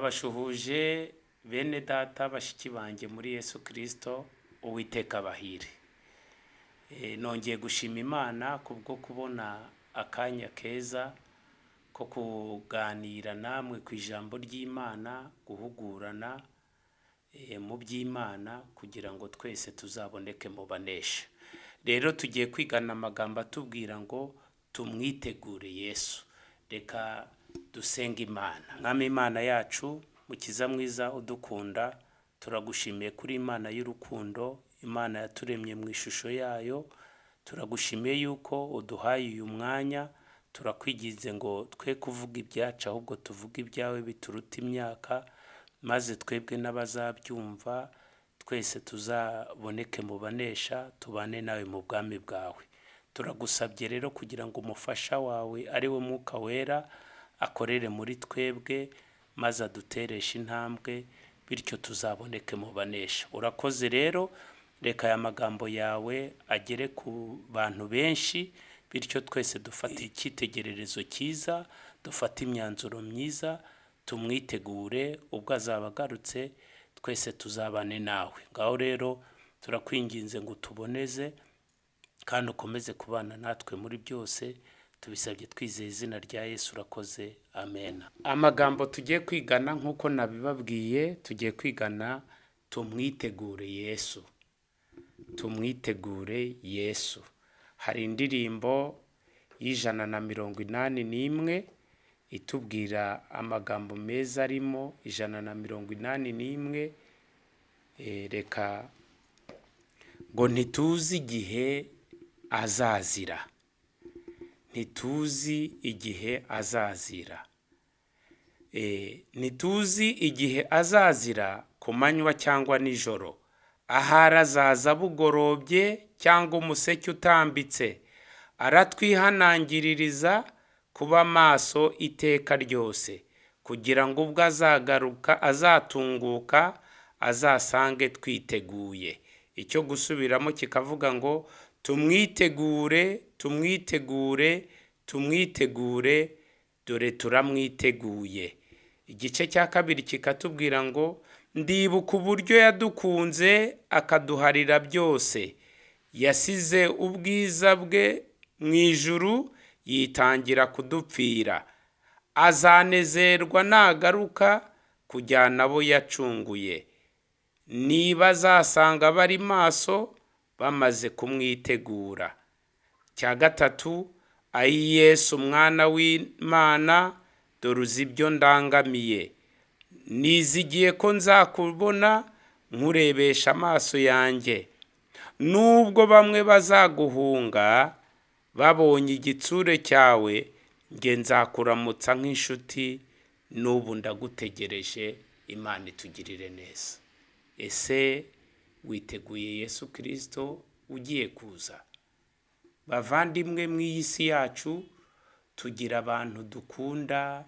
Ndabashuhuje bene data, bashiki banjye muri Yesu Kristo, Uwiteka abahire. Nongeye gushima Imana kubwo kubona akanya keza ko kuganira namwe ku ijambo ry'Imana, guhugurana mu by'Imana kugira ngo twese tuzaboneke mu banesha. Rero tugiye kwigana amagambo atubwira ngo tumwitegure Yesu. Reka dusenge Imana. Mwami Imana yacu, Mukiza mwiza udukunda, turagushimiye kuri Imana y'urukundo, Imana yaturemye mu ishusho yayo, turagushimiye yuko uduhaye uyu mwanya, turakwiginze ngo twe kuvuga ibyacu ahubwo tuvuge ibyawe bituruta imyaka, maze twebwe n'abazabyumva twese tuzaboneke mu banesha, tubane nawe mu bwami bwawe. Turagusabye rero kugira ngo umufasha wawe ari we Mwuka Wera akorere muri twebwe, maze adutereshe intambwe, bityo tuzaboneke mu banesha. Urakoze rero, reka aya magambo yawe agere ku bantu benshi, bityo twese dufate icyitegererezo cyiza, dufate imyanzuro myiza, tumwitegure ubwo azaba agarutse, twese tuzabane nawe. Ngaho rero turakwinginze ngo utuboneze kandi ukomeze kubana natwe muri byose, tubisabye twizeye izina rya Yesu, urakoze, amen. Amagambo tugiye kwigana nk'uko nabibabwiye, tugiye kwigana tumwitegure Yesu. Tumwitegure Yesu. Hari indirimbo y'181 itubwira amagambo meza arimo 181. Reka ngo ntituzi igihe azazira, ntituzi igihe azazira, ntituzi igihe azazira ku manywa cyangwa nijoro, ahari azaza bugorobye cyangwa umuseke utambitse, aratwihanangiririza kuba maso iteka ryose, kugira ngo ubwo azagaruka azatunguka azasange twiteguye. Icyo gusubiramo kikavuga ngo tumwitegure, tumwitegure, tumwitegure, dore turamwiteguye. Igice cya kabiri kikatubwira ngo ndibuka uburyo yadukunze akaduharira byose, yasize ubwiza bwe mu ijuru yitangira kudupfira, azanezerwa nagaruka kujyana abo yacunguye, niba azasanga bari maso bamaze kumwitegura. Cya gatatu, ayi Yesu mwana w'Imana, dore uzi ibyo ndangamiye, nizigiye ko nzakubona nkurebesha amaso yanjye, nubwo bamwe bazaguhunga babonye igitsure cyawe, nge nzakuramutsa nk'inshuti, n'ubu ndagutegereje. Imana itugirire neza. Ese witeguye Yesu Kristo ugiye kuza? Bavandimwe, mu iyi si yacu tugira abantu dukunda,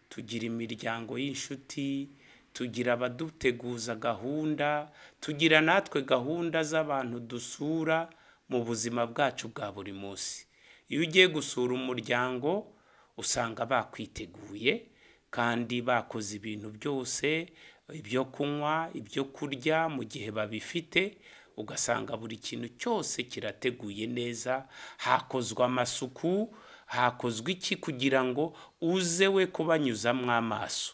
tugira imiryango y'inshuti, tugira abaduteguza gahunda, tugira natwe gahunda z'abantu dusura mu buzima bwacu bwa buri munsi. Iyo ugiye gusura umuryango usanga bakwiteguye kandi bakoze ibintu byose, ibyo kunywa, ibyo kurya mu gihe babifite, ugasanga buri kintu cyose kirateguye neza, hakozwe amasuku, hakozwe iki kugira ngo uze we kubanyuzamo amaso.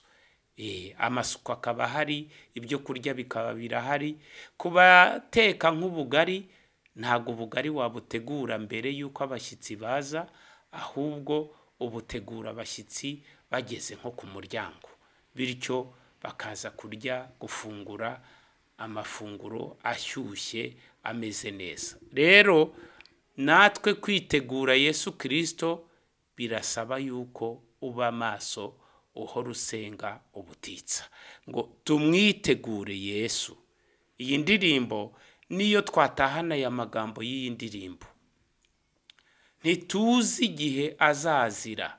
Amasuku akaba ahari, ibyo kurya bikaba birahari. Kubateka nk'ubugari, ntabwo ubugari wabutegura mbere y'uko abashyitsi baza, ahubwo ubutegura abashyitsi bageze nko ku muryango, bityo bakaza kurya, gufungura amafunguro ashyushye ameze neza. Rero natwe kwitegura Yesu Kristo birasaba yuko uba maso, uhora usenga ubutitsa ngo tumwitegure Yesu. Iyi ndirimbo niyo twatahana aya magambo y'iyi ndirimbo, ntituzi igihe azazira,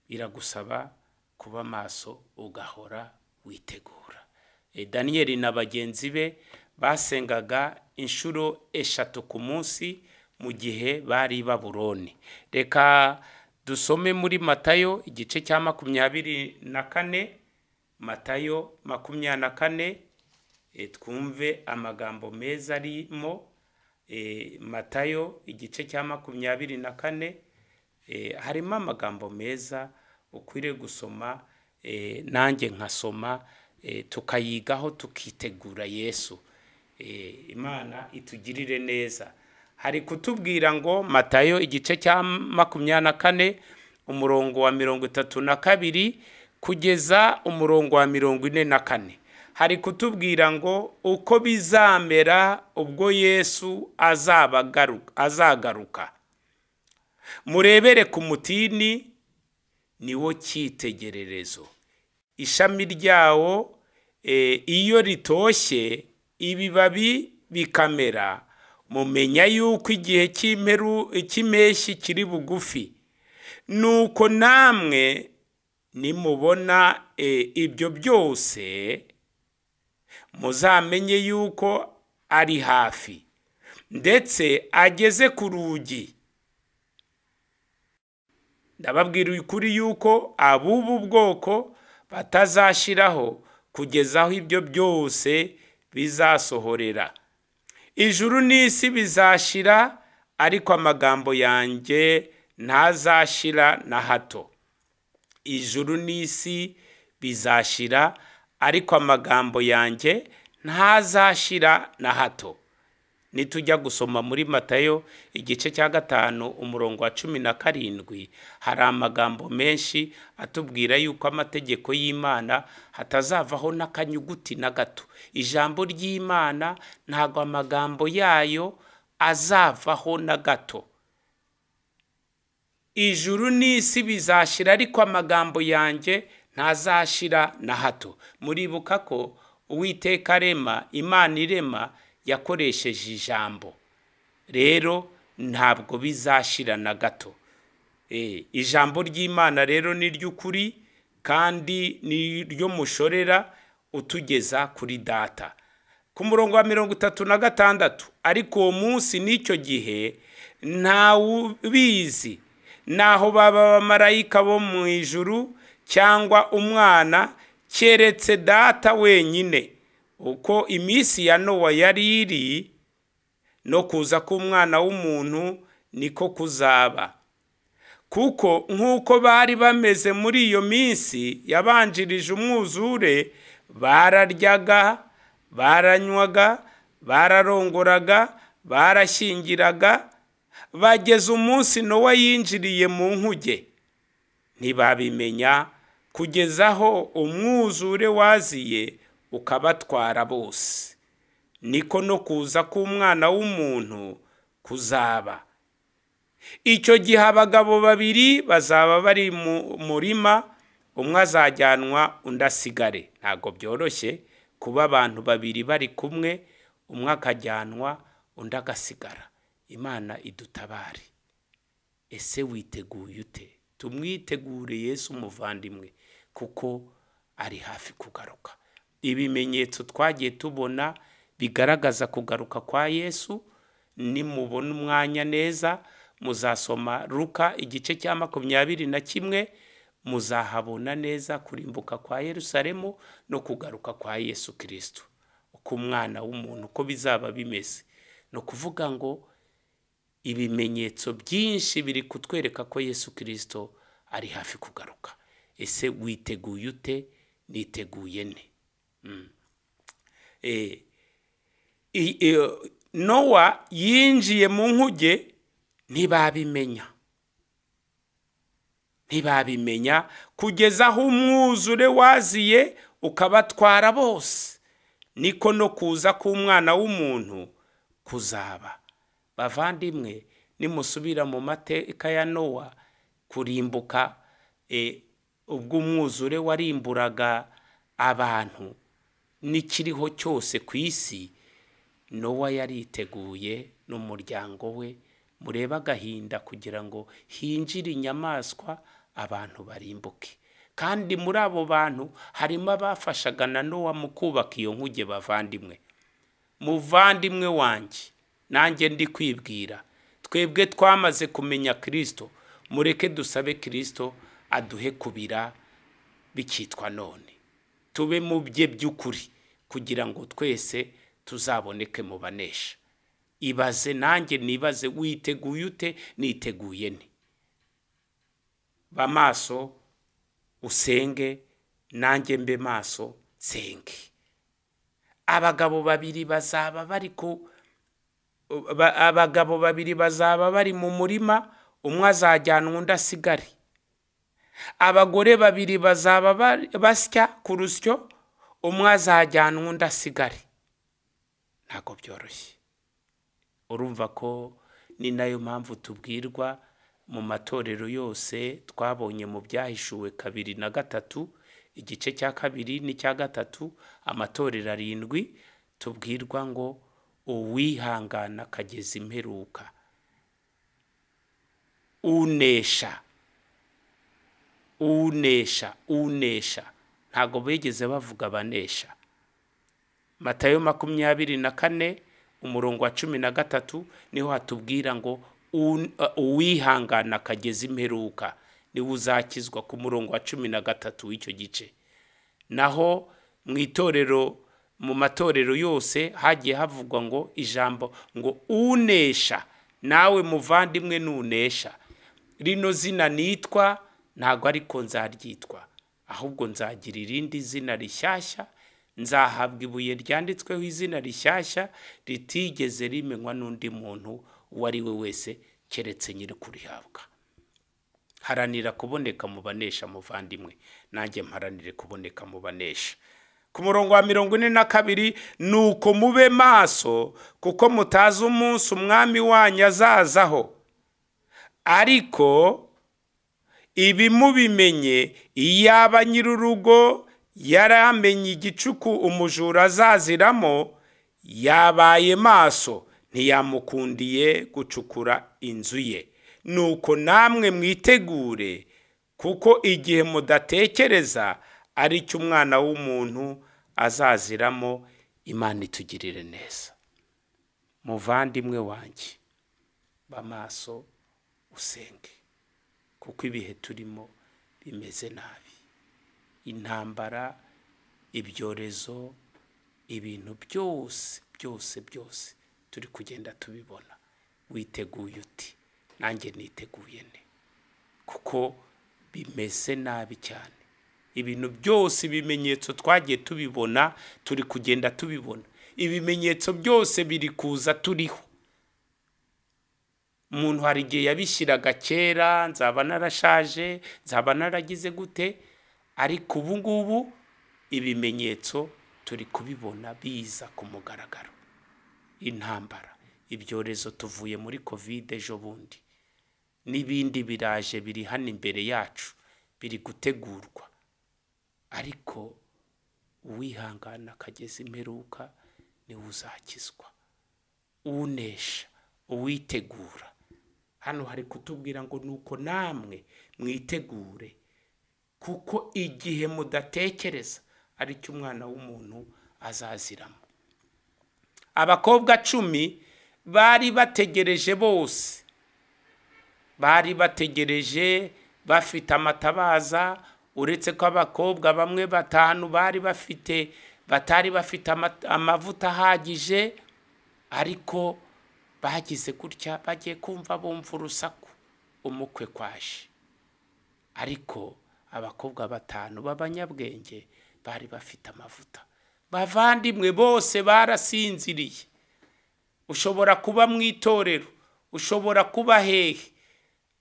iragusaba kuba maso ugahora witegura. Daniyeli na bagenzi be basengaga inshuro 3 ku munsi mu gihe bari i Babuloni. Reka dusome muri Matayo igice cya 24. Matayo 24, twumve amagambo meza arimo. Matayo igice cya 24, harimo amagambo meza ukwiriye gusoma, nanjye nkasoma, tukayigaho tukitegura Yesu. Imana itugirire neza. Hari kutubwira ngo Matayo igice cya 24 umurongo wa 32 kugeza umurongo wa 44. Hari kutubwira ngo uko bizamera ubwo Yesu azagaruka. Murebere ku mutini, niwo cyitegererezo. Ishami ryawo iyo ritoshye ibibabi bikamera, mumenya yuko igihe cy'impeshyi kiri bugufi. Nuko namwe nimubona ibyo byose, muzamenye yuko ari hafi, ndetse ageze ku rugi. Ndababwira ukuri yuko ab'ubu bwoko batazashiraho kugeza aho ibyo byose bizasohorera. Ijuru n'isi bizashira, ariko amagambo yanjye ntazashira na hato. Ijuru n'isi bizashira, ariko amagambo yanjye ntazashira na hato. Nitujya gusoma muri Matayo igice cya 5 umurongo wa 17, hari amagambo menshi atubwira yuko amategeko y'Imana hatazavaho n'akanyuguti na gato. Ijambo ry'Imana ntago amagambo yayo azavaho na gato. Ijuru n'isi bizashira, ariko amagambo yanjye ntazashira na hato. Muribuka ko Uwiteka arema, Imana irema, yakoresheje ijambo. Rero ntabwo bizashira na gato. Ijambo ry'Imana rero ni ry'ukuri, kandi ni ryo mushorera utugeza kuri Data. Ku murongo wa 36, ariko uwo munsi n'icyo gihe ntawubizi, naho baba abamarayika bo mu ijuru cyangwa umwana, keretse Data wenyine. Uko iminsi ya Nowa yari iri, no kuza k'umwana w'umuntu niko kuzaba. Kuko nk'uko bari bameze muri iyo minsi yabanjirije umwuzure, bararyaga, baranywaga, bararongoraga, barashyingiraga, bageze umunsi Nowa yinjiriye mu nkuge, ntibabimenya kugeza aho umwuzure waziye ukabatwara bose. Niko no kuza k'umwana w'umuntu kuzaba. Icyo gihe abagabo babiri bazaba bari mu murima, umwe azajyanwa undi asigare. Ntabwo byoroshye kuba abantu babiri bari kumwe, umwe akajyanwa undi agasigara. Imana idutabare. Ese witeguye ute? Tumwitegure Yesu umuvandimwe, kuko ari hafi kugaruka. Ibimenyetso twagiye tubona bigaragaza kugaruka kwa Yesu, nimubona umwanya neza muzasoma Luka igice cya 21, muzahabona neza kurimbuka kwa Yerusalemu no kugaruka kwa Yesu Kristo, uko umwana w'umuntu uko bizaba bimeze. No kuvuga ngo ibimenyetso byinshi biri kutwereka ko Yesu Kristo ari hafi kugaruka. Ese witeguye ute? Niteguye nte? Nowa yinjiye mu nkuge ntibabimenya kugeza aho umwuzure waziye ukabatwara bose. Niko no kuza k'umwana w'umuntu kuzaba. Bavandimwe, nimusubira mu mateka ya Nowa, kurimbuka ubwo umwuzure warimburaga abantu n'ikiriho cyose ku isi, Nowa yariteguye n'umuryango we. Murebe agahinda kugira ngo hinjire inyamaswa abantu barimbuke. Kandi muri abo bantu harimo abafashaga na Nowa mu kubaka iyo nkuge. Bavandimwe, muvandimwe wanjye, nanjye ndi kwibwira, twebwe twamaze kumenya Kristo, mureke dusabe Kristo aduhe kubira bikitwa none. Tube mu bye by'ukuri kugira ngo twese tuzaboneke mu banesha. Ibaze nanjye nibaze, witeguye ute? Niteguye nte? Ba maso usenge, nanjye mbe maso nsenge. Abagabo babiri bazaba bari ku abagabo babiri bazaba bari mu murima, umwe azajyanwa undi asigare. Abagore babiri bazaba basya ku rusyo, umwe azajyanwa undi asigare. Ntabwo byoroshye. Urumva ko ni nayo mpamvu tubwirwa mu matorero yose twabonye mu Byahishuwe 2 na 3, igice cya 2 n'icya 3, amatorero 7, tubwirwa ngo uwihangana akageza imperuka, unesha, unesha, unesha. Ntabwo bigeze bavuga abanesha. Matayo 24 umurongo wa 13 niho hatubwira ngo uwihangana akageza imperuka niwe uzakizwa, ku murongo wa 13 w'icyo gice. Naho mu itorero, mu matorero yose hagiye havugwa ngo ijambo ngo unesha. Nawe muvandimwe nunesha, rino zina nitwa ntabwo ariko nzaryitwa, ahubwo nzagira irindi zina rishyashya, nzahabwa ibuye ryanditsweho izina rishyashya ritigeze rimenywa n'undi muntu uwo ari we wese keretse nyiri kurihabwa. Haranira kuboneka mu banesha muvandimwe, nanjye mparanire kuboneka mu banesha. Ku murongo wa 42, nuko mube maso kuko mutazi umunsi umwami wanyu azazaho. Ariko ibi mubimenye, iyaba nyir'urugo yaramenye igicuku umujura azaziramo, yabaye maso ntiyamukundiye gucukura inzu ye. Nuko namwe mwitegure, kuko igihe mudatekereza ari cyo umwana w'umuntu azaziramo. Imana itugirire neza. Muvandimwe wanjye, ba maso usenge, kuko ibihe turimo bimeze nabi. Intambara, ibyorezo, ibintu byose byose byose turi kugenda tubibona. Witeguye uti? Nanjye niteguye nte? Kuko bimeze nabi cyane. Ibintu byose, ibimenyetso twagiye tubibona, turi kugenda tubibona. Ibimenyetso byose biri kuza turiho. Umuntu hari igihe yabishyiraga kera, nzaba narashaje, nzaba naragize gute, ariko ubu ngubu ibimenyetso turi kubibona biza ku mugaragaro. Intambara, ibyorezo, tuvuye muri Covid ejo bundi, n'ibindi biraje biri hano imbere yacu, biri gutegurwa. Ariko uwihangana akageza imperuka niwe uzakizwa. Unesha, uwitegura. Hano hari kutubwira ngo nuko namwe mwitegure, kuko igihe mudatekereza ari cyo umwana w'umuntu azaziramo. Abakobwa 10 bari bategereje bose, bari bategereje bafite amatabaza, uretse ko abakobwa bamwe 5 bari bafite batari bafite amavuta ahagije, ariko bagize gutya bagiye kumva bumva urusaku, umukwe kwaje. Ariko abakobwa 5 b'abanyabwenge bari bafite amavuta. Bavandimwe bose barasinziriye. Ushobora kuba mu itorero, ushobora kuba hehe,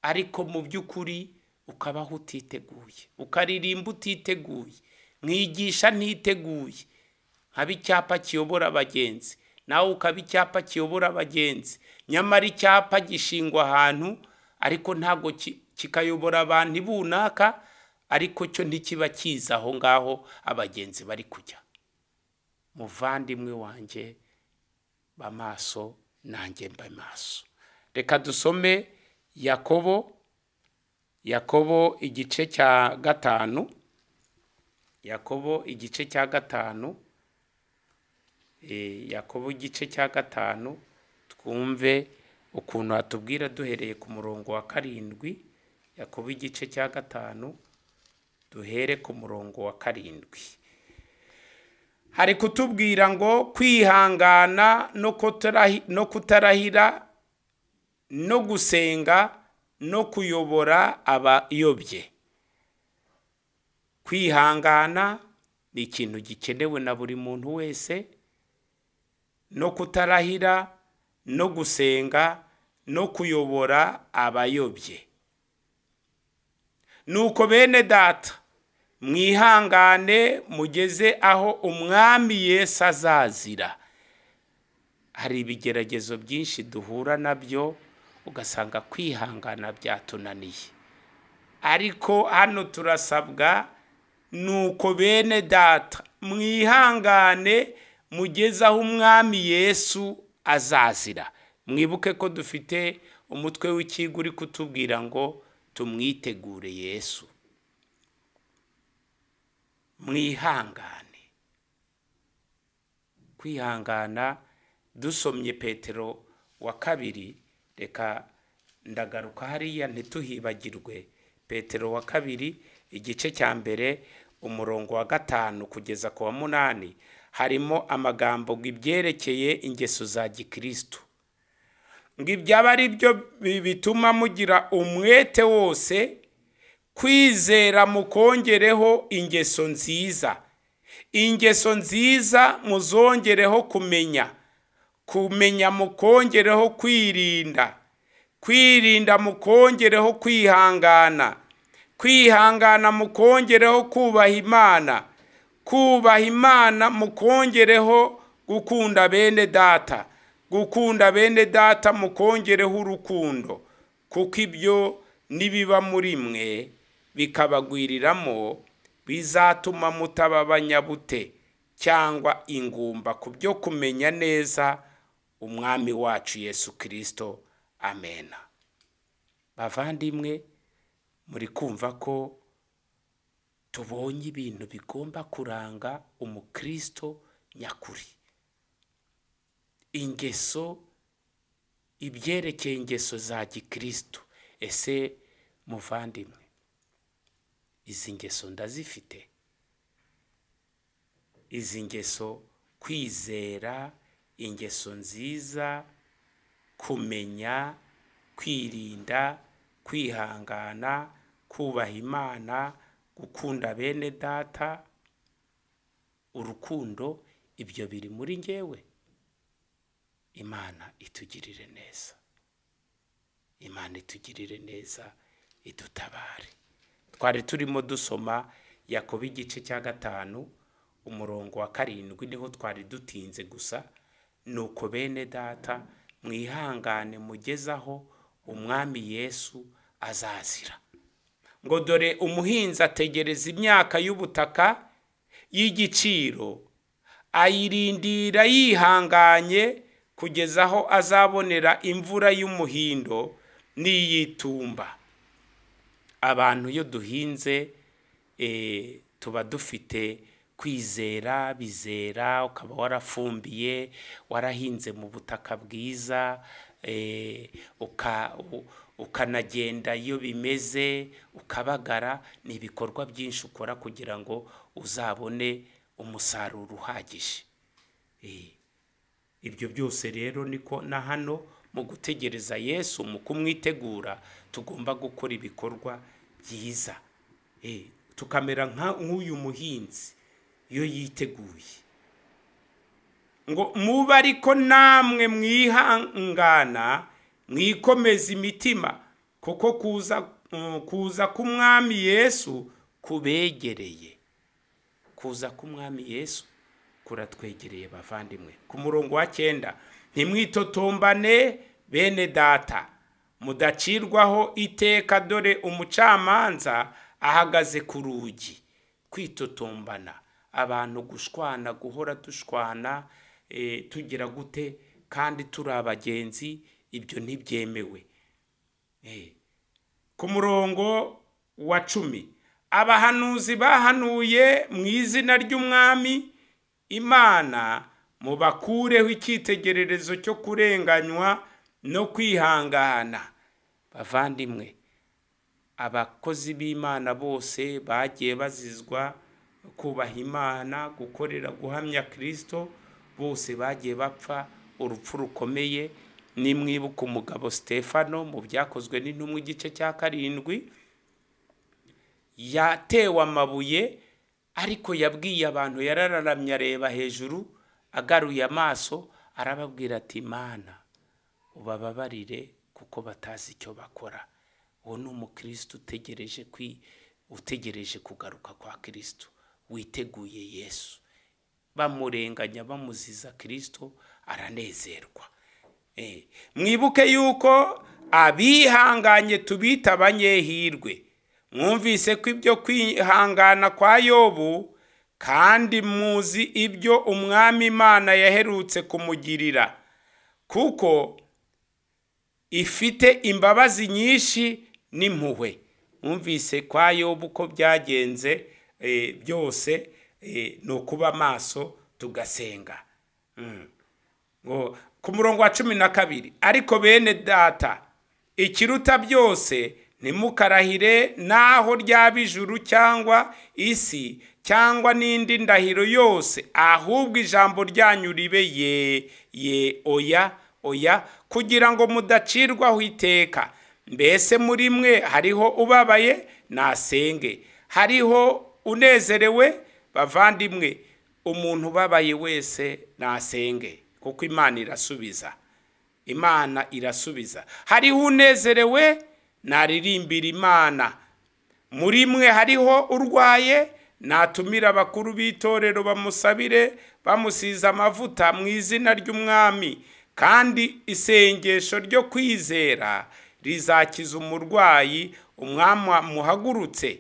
ariko mu by'ukuri ukabaho utiteguye, ukaririmba utiteguye, mwigisha ntiteguye, nkaba icyapa kiyobora abagenzi, nawe ukaba icyapa kiyobora abagenzi. Nyamara icyapa gishingwa ahantu, ariko ntabwo kikayobora abantu ibunaka, ariko cyo ntikiba kiza aho ngaho abagenzi bari kujya. Muvandimwe wanjye, ba maso nanjye mba maso. Reka dusome Yakobo, Yakobo igice cya 5, Yakobo igice cya 5, Yakobo igice cya 5, twumve ukuntu atubwira duhereye ku murongo wa 7. Yakobo igice cya 5, duhere ku murongo wa 7. Hari kutubwira ngo kwihangana no kutarahira no gusenga no kuyobora abayobye. Kwihangana ni ikintu gikenewe na buri muntu wese, no kutarahira no gusenga no kuyobora abayobye. Nuko bene data, mwihangane mugeze aho umwami Yesu azazira. Hari ibigeragezo byinshi duhura nabyo, ugasanga kwihangana byatunaniye, ariko hano turasabwa, nuko bene data mwihangane mugeze aho umwami Yesu azazira. Mwibuke ko dufite umutwe w'ikigo uri kutubwira ngo tumwitegure Yesu. Mwihangane. Kwihangana, dusomye Petero wa kabiri, reka ndagaruka hariya ntituhibagirwe. Petero wa kabiri igice cya 1 umurongo wa 5 kugeza ku wa 8, harimo amagambo ngo ibyerekeye ingeso za gikristo, ngo ibyaba ari byo bituma mugira umwete wose, kwizera mukongereho ingeso nziza, ingeso nziza muzongereho kumenya, kumenya mukongereho kwirinda, kwirinda mukongereho kwihangana, kwihangana mukongereho kubaha Imana, kubaha Imana mukongereho gukunda bene data, gukunda bene data mukongereho urukundo, kuko ibyo nibiba muri mwe bikabagwiriramo bizatuma mutaba abanyabute cyangwa ingumba ku byo kumenya neza umwami wacu Yesu Kristo. Amena. Bavandimwe, muri kumva ko tubonye ibintu bigomba kuranga umukristo nyakuri. Ingeso, ibyerekeye ingeso za gikristo. Ese muvandimwe, izi ngeso ndazifite? Izi ngeso, kwizera, ingeso nziza, kumenya, kwirinda, kwihangana, kubaha Imana, gukunda bene data, urukundo, ibyo biri muri njyewe. Imana itugirire neza. Imana itugirire neza, idutabare. Twari turimo dusoma Yakobo igice cya 5 umurongo wa 7, niho twari dutinze gusa. Nuko bene data mwihangane mugezaho umwami Yesu azazira. Ngo dore umuhinzi ategereza imyaka y'ubutaka y'igiciro, ayirindira yihanganye kugeza aho azabonera imvura y'umuhindo n'iyitumba. Abantu iyo duhinze tuba dufite kwizera, bizera, ukaba warafumbiye, warahinze mu butaka bwiza, ukanagenda iyo bimeze, ukabagara. Ni ibikorwa byinshi ukora kugira ngo uzabone umusaruro uhagije. Ibyo byose rero niko na hano mu gutegereza Yesu, mu kumwitegura, tugomba gukora ibikorwa byiza, tukamera nk'uyu muhinzi iyo yiteguye. Ngo muba ariko namwe mwihangana, mwikomeza imitima, kuko kuza k'umwami Yesu kubegereye. Kuza k'umwami Yesu kuratwegereye bavandimwe. Ku murongo wa 9, ntimwitotombane bene data, mudacirwaho iteka, dore umucamanza ahagaze ku rugi. Kwitotombana, abantu gushwana, guhora dushwana, tugira gute kandi turi abagenzi, ibyo ntibyemewe. Ku murongo wa 10, abahanuzi bahanuye mu izina ry'umwami Imana, mubakureho icyitegererezo cyo kurenganywa no kwihangana. Bavandimwe, abakozi b'Imana bose bagiye bazizwa kubaha Imana, gukorera, guhamya Kristo, bose bagiye bapfa urupfu rukomeye. Nimwibuka umugabo Stefano mu Byakozwe n'Intumwa igice cya 7, yatewe amabuye, ariko yabwiye abantu, yarararamye areba hejuru agaruye amaso, arababwira ati Mana ubababarire kuko batazi icyo bakora. Uwo ni umukristo utegereje kugaruka kwa Kristo, witeguye Yesu. Bamurenganya bamuziza Kristo, aranezerwa. Mwibuke yuko abihanganye tubita abanyehirwe. Mwumvise ko ibyo kwihangana kwa Yobu, kandi muzi ibyo Umwami Imana yaherutse kumugirira, kuko ifite imbabazi nyinshi n'impuhwe. Mwumvise kwa Yobu ko byagenze byose, ni ukuba maso tugasenga. Ngo ku murongo wa 12, ariko bene data, ikiruta byose ntimukarahire naho ryaba ijuru cyangwa isi cyangwa n'indi ndahiro yose, ahubwo ijambo ryanyu ribe ye ye, oya oya, kugira ngo mudacirwaho iteka. Mbese muri mwe hariho ubabaye? Nasenge. Hariho unezerewe? Bavandimwe, umuntu ubabaye wese nasenge, kuko Imana irasubiza. Imana irasubiza. Hariho unezerewe? Naririmbira Imana. Muri mwe hariho urwaye? Natumira abakuru b'itorero bamusabire, bamusiza amavuta mu izina ry'Umwami, kandi isengesho ryo kwizera rizakiza umurwayi, Umwami amuhagurutse,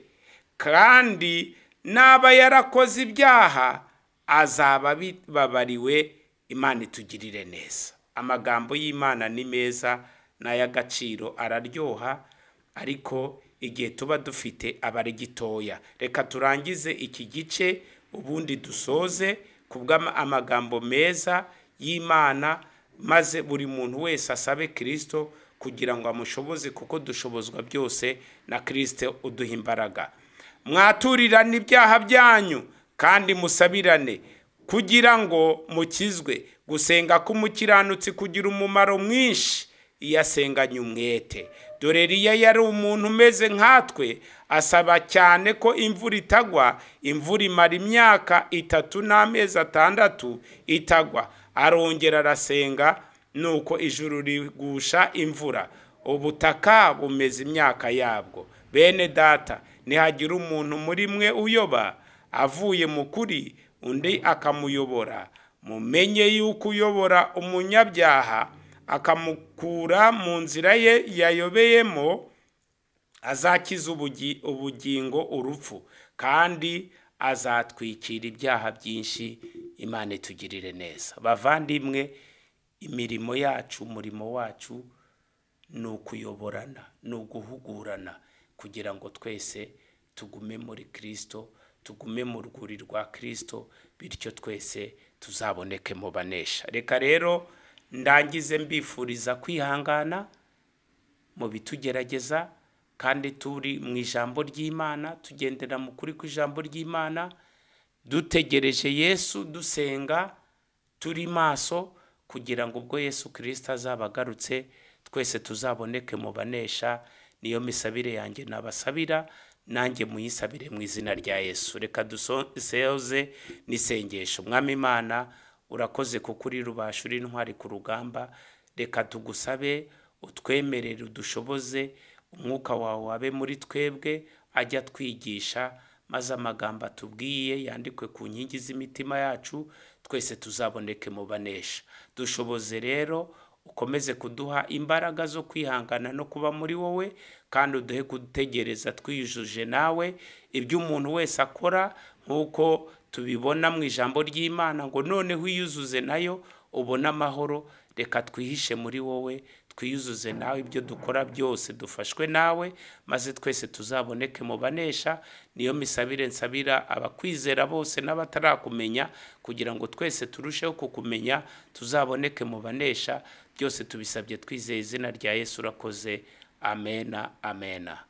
kandi naba yarakoze ibyaha azaba bibabariwe. Imana itugirire neza. Amagambo y'Imana ni meza n'ay'agaciro, araryoha, ariko igihe tuba dufite aba ari gitoya. Reka turangize iki gice ubundi dusoze kubw'amagambo meza y'Imana, maze buri muntu wese asabe Kristo kugira ngo amushoboze, kuko dushobozwa byose na Kristo uduha imbaraga. Mwaturirane ibyaha byanyu kandi musabirane kugira ngo mukizwe. Gusenga k'umukiranutsi kugira umumaro mwinshi iyo asenganye umwete. Dore Eliya yari umuntu umeze nkatwe, asaba cyane ko imvura itagwa. Imvura imara imyaka 3 n'amezi 6 itagwa. Arongera arasenga, nuko ijuru rigusha imvura, ubutaka bumeze imyaka yabwo. Bene data, nihagira umuntu muri mwe uyoba avuye mu kuri, undi akamuyobora, mumenye yuko uyobora umunyabyaha akamukura mu nzira ye yayobeyemo, azakiza ubugingo urupfu, kandi azatwikira ibyaha byinshi. Imana itugirire neza. Bavandimwe, imirimo yacu, umurimo wacu ni ukuyoborana, ni uguhugurana, kugira ngo twese tugume muri Kristo, tugume mu rwuri rwa Kristo, bityo twese tuzaboneke mu banesha. Reka rero ndangize mbifuriza kwihangana mu bitugerageza, kandi turi mu ijambo ry'Imana, tugendera mu kuri kw'ijambo ry'Imana, dutegereje Yesu, dusenga, turi maso, kugira ngo ubwo Yesu Kristo azaba agarutse twese tuzaboneke mu banesha. Niyo misabire yanjye nabasabira, nanjye muyisabire mu izina rya Yesu. Reka dusoze n'isengesho. Mwami Imana, urakoze kuko uri rubasha, uri intwari ku rugamba. Reka tugusabe utwemerere, udushoboze, umwuka wawe wabe muri twebwe, ajya twigisha, maze amagambo atubwiye yandikwe ku nkingi z'imitima yacu, twese tuzaboneke mu banesha. Dushoboze rero, ukomeze kuduha imbaraga zo kwihangana no kuba muri wowe, kandi uduhe gutegereza twiyujuje nawe ibyo umuntu wese akora, nk'uko tubibona mu ijambo ry'Imana ngo noneho wiyuzuze nayo ubone amahoro. Reka twihishe muri wowe, twiyuzuze nawe, ibyo dukora byose dufashwe nawe, maze twese tuzaboneke mu banesha. Niyo misabire nsabira abakwizera bose n'abatarakumenya, kugira ngo twese turusheho kukumenya, tuzaboneke mu banesha. Byose tubisabye twizeye izina rya Yesu. Urakoze. Amena, amena.